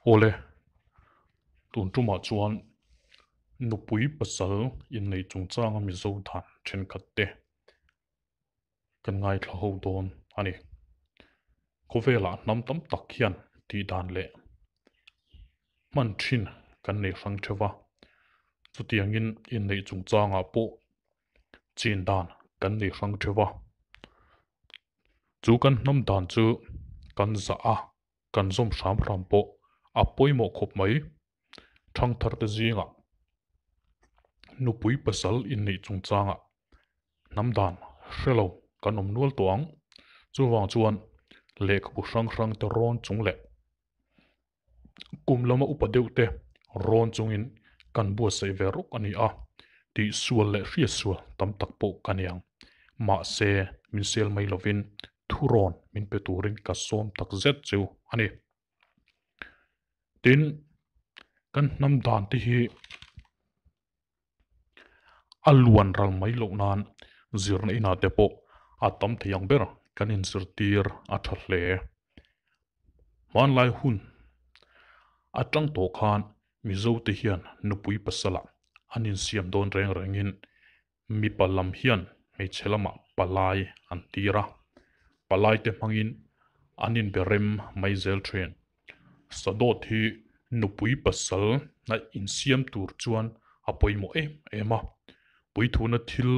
Awle, tun tumah chuan nupui pasal inneih chungchanga Mizo dan thenkhat te kan ngaithla ho dawn a ni. Khawvelah hnam tam tak hian tih dan leh hman thin kan nei hrang theuh va, chutiangin inneih chungchangah pawh chin dan kan nei hrang theuh va. Chu kan hnam dan chu kan zah a, kan zawm hram hram pawh a pawimawh khawp mai. Thangthar te zingah nupui pasal inneih chungchangah hnam dan hre lo kan awm nual tawh ang. Chuvang chuan lehkhabu hrang hrang te rawn chung leh kum lama upa deuh te rawn chungin kan buatsaih ve rawk a ni a, tih sual leh hriat sual tam tak pawh ka ni ang. Mahse, min sel mai lovin thurawn min pe turin ka sawm tak zet chu a ni. Tin, kan hnam dan te hi a luan ral mai loh nan zirna inah te pawh a tam thei ang ber kan inzirtir a tha hle. Hmanlai hun atang tawh khan Mizo te hian nupui pasalah an insiam dawn reng rengin Mipa lam hian hmeichhe lamah palai an tir a, palai te hmangin an inbe rem mai zel thin. Sadawt hi nupui pasal a insiam tur chuan a pawimawh em em a, puithuna thil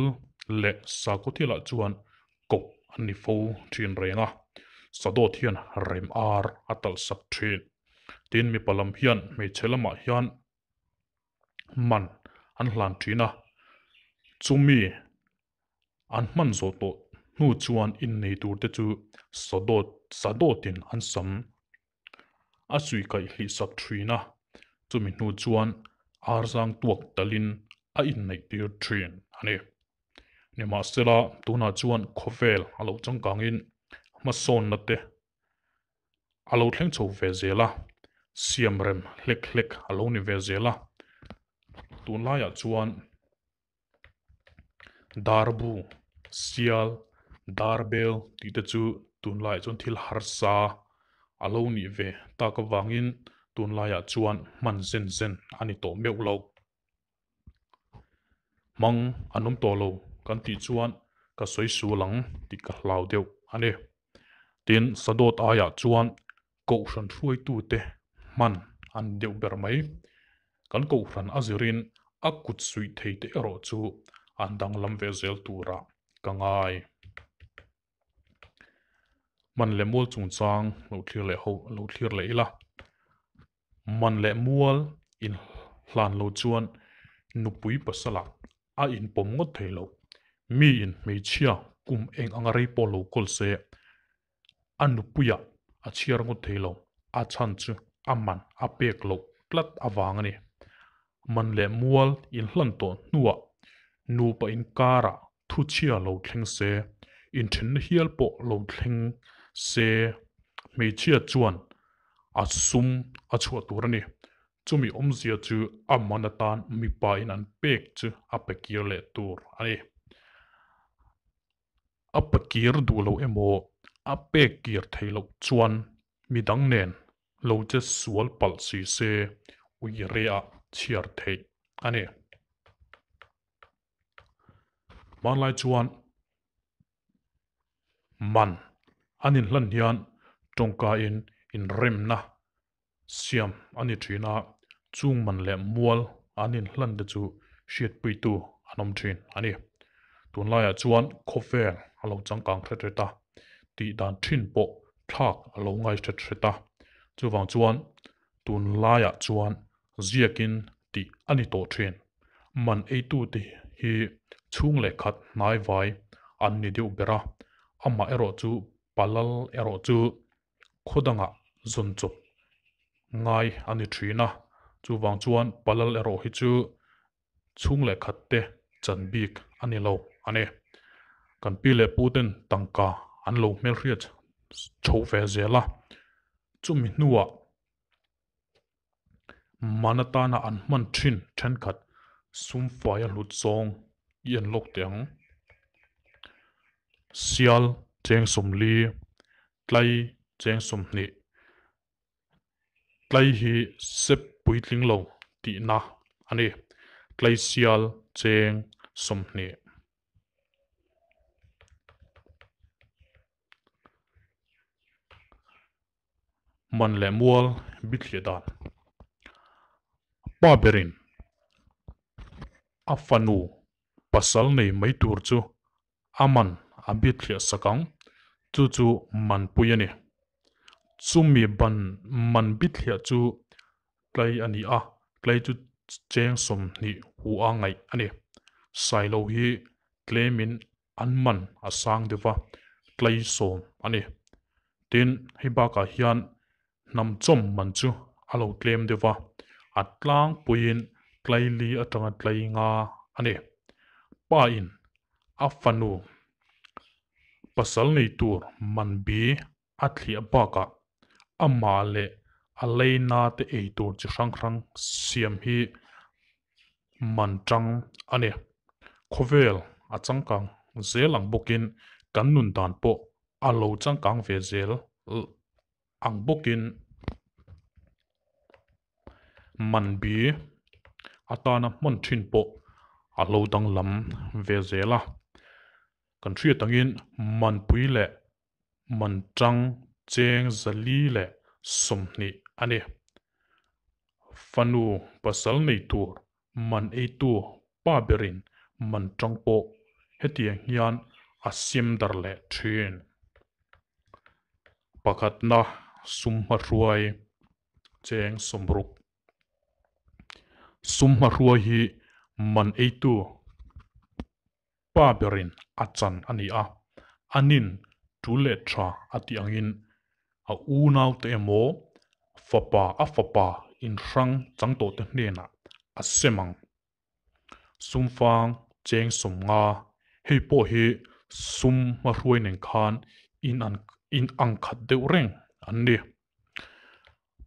leh sakhaw thilah chuan koh an ni fo thin reng a, Sadawt hian rem ar a talhsak thin. Tin, mipa lam hian hmeichhe lamah hian man an hlan thin a, chumi an hman zawh tawh hnu chuan innei tur te chu sadawt sadawtin an sam a suih kaih hlih sak thin a, chumi hnu chuan arzang tuak talin a inneih tir thin a ni. Nimahsela tunah chuan khawvel a lo changkangin hmasawnna te a lo thleng chho ve zel a, siam rem hlek hlek a lo ni ve zel a, tunlaiah chuan darbu, sial, darbel tih te chu tunlaiah chuan thil harsa a lo nih ve tak avangin tunlaiah chuan hman zen zen a ni tawh meuh lo. Hmang an awm tawh lo kan tih chuan ka sawi sual ang tih ka hlau deuh a ni. Tin, Sadawt aiah chuan Kohhran hruaitute hman an ni deuh ber mai. Kan Kohhran a zirin a kut suih thei te erawh chu an danglam ve zel turah ka ngai. Hman leh mual chungchang lo thlir leh ho lo thlir leh ila. Man leh mual in hlan lo chuan nupui pasalah a inpawm ngawt thei lo. Mi in hmeichhia kum eng anga rei pawh lo kawl se a nupuiah a chhiar ngawt thei lo, a chhan chu a man a pek loh tlat avang a ni. Man leh mual in hlan tawh hnuah nupa inkarah thuchhia lo thleng se, inthenna hial pawh lo thleng se hmeichhia chuan a sum a chhuah tur a ni. Chumi awmzia chu a man atan mipa in an pek chu a pe kir leh tur a ni. A pe kir duh lo emaw a pek kir thei loh chuan midang nen lo che sual palh si se uireah chhiar theih a ni. Hmanlai chuan man an inhlan hian tawngkain inremna siam a ni thin a, chung man leh mual an inhlan te chu hriatpuitu an awm thin a ni. Tunlaiah chuan khawvel a lo changkang hret hret a, tih dan thin pawh thlak a lo ngai hret hret a, chuvang chuan tunlaiah chuan ziakin tih a ni tawh thin. Man eitute hi chhung leh khat hnai vai an ni deuh ber a, amah erawh chu palal erawh chu khaw dangah zawn chawp ngai a ni thin a, chuvang chuan palal erawh hi chu chhung leh khat te chan bik a ni lo a ni. Kan pi leh pu ten tangka an lo hmelhriat chho ve zel a, chumi hnuah Man atana an hman thin thenkhat sum fai a hlut zawng i en lawk teh ang. Sial cheng 40, tlai cheng 20. Tlai hi sep puitling lo tihna a ni. Tlai sial cheng 20. Man leh mual bithliah dan. Pa berin a fanu pasal nei mai tur chu a man a bithliah sak ang, chu chu manpui a ni. Chumi ban man bithliah chu tlai a ni a, tlai chu cheng 20 hu a ngaih a ni. Sailo hi tlemin an man a sang deuh va, tlai 10 a ni. Tin, hei bakah hian hnam chawm man chu a lo tlem deuh va, a tlangpuiin tlai li atanga tlai nga a ni. Pa in a fanu pasal nei tur man bi a thliah bakah amah leh a leina te ei tur chi hrang hrang siam hi man tang a ni. Khawvel a changkang zel ang bawkin kan nun dan pawh a lo changkang ve zel ang bawkin man bi atana hman thin pawh a lo danglam ve zel a. Kan hriat angin manpui leh man tang cheng 420 a ni. Fanu pasal nei tur man eitu pa berin man tang pawh hetiang hian a siam dar leh thin. Pakhatna sum hmahruai cheng 60. Sum hmahruai hi man eitu pa berin a chan a ni a, anin tul leh tha a tih angin a unau te emaw fapa a fapa inhrang chang tawh te hnenah a sem ang. Sumfang cheng 50, hei pawh hi sum hmahruai nen khan in ang khat deuh reng an ni.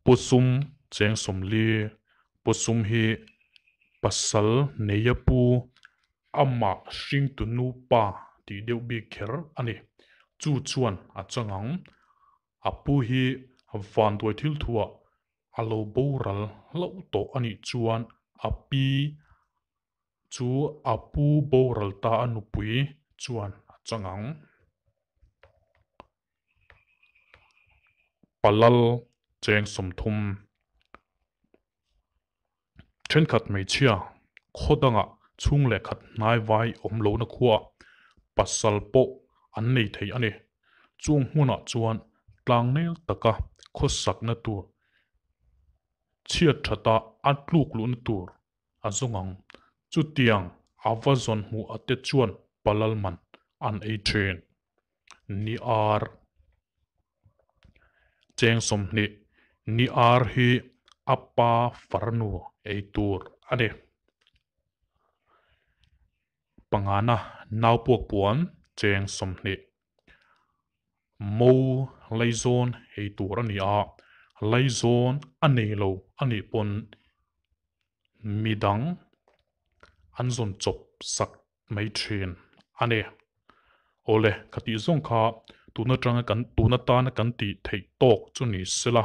Pu sum cheng 40, pu sum hi pasal neia pu amah hringtu nu pa tih deuh bik kher a ni. Chu chuan a changang a pu hi vanduai thil thuah a lo boral hlauh tawh a nih chuan a pi chu a pu boral ta a nupui chuan a changang. Palal cheng 30. Thenkhat hmeichhia khaw dangah chhung leh khat hnai vai awm lohna khuaah pasal pawh an nei thei a ni. Chung hmunah chuan tlangnel taka khawsakna tur chhiat thata a tluk luhna tur a zawng ang. Chutiang a va zawn hmuh a te chuan palal man an ei thin. Ni ar cheng 20. Ni ar hi a pa farnu ei tur a ni. Pangana nau puak puan cheng 20. Mo laizawn ei tur a ni a, laizawn a nei lo a nih pawn midang an zawn chawp sak mai thin a ni. Awle, khati zawng kha tuna tanga kan tuna tana kan tih theih tawk chu ni sela.